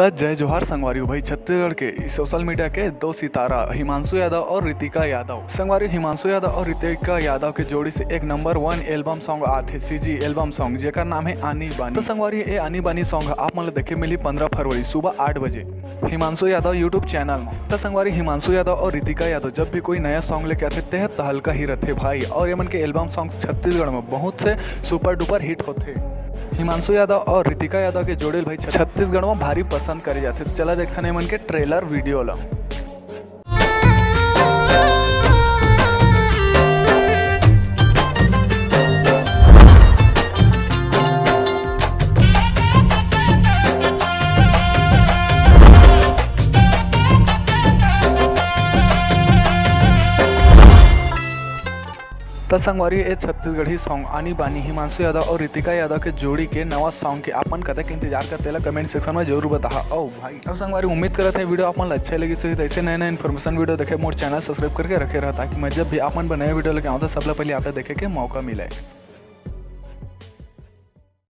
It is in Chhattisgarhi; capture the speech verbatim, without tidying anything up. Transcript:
त जय जोहार संगवारी हो भाई, छत्तीसगढ़ के सोशल मीडिया के दो सितारा हिमांशु यादव और ऋतिका यादव। संगवारी, हिमांशु यादव और ऋतिका यादव के जोड़ी से एक नंबर वन एल्बम सॉन्ग आथे, सीजी एल्बम सॉन्ग, जेकर नाम है आनी बानी। तो संगवारी, ये आनी बानी सॉन्ग आप मन ल देखे मिली पंद्रह फरवरी सुबह आठ बजे हिमांशु यादव YouTube चैनल में। तो संगवारी, हिमांशु यादव और ऋतिका यादव जब भी कोई नया सॉन्ग लेके आथे, तेह तहलका ही रथे भाई। और ये मन के एल्बम सॉन्ग छत्तीसगढ़ में बहुत से सुपर डुपर हिट होथे। हिमांशु यादव और ऋतिका यादव के जोड़ी ल भाई छत्तीसगढ़ में भारी पसंद करे जाथे। चला देखथन ये मन के ट्रेलर वीडियो ला। त संगवारी, ए छत्तीसगढ़ी सॉन्ग आनी बानी हिमांशु यादव और ऋतिका यादव के जोड़ी के नवा सॉन्ग के आप मन कतेक इंतजार करथे, तेला कमेंट सेक्शन में जरूर बताहा। ओ भाई, अब संगवारी, उम्मीद करत हे वीडियो आप मन ला अच्छा लगिस होही। त ऐसे नए नए इन्फॉर्मेशन वीडियो देखे मोर चैनल सब्सक्राइब करके रखे रहा, ताकि मैं जब भी आप मन बर नया वीडियो लेके आऊँ, त सबले पहले आप ला देखे के मौका मिले।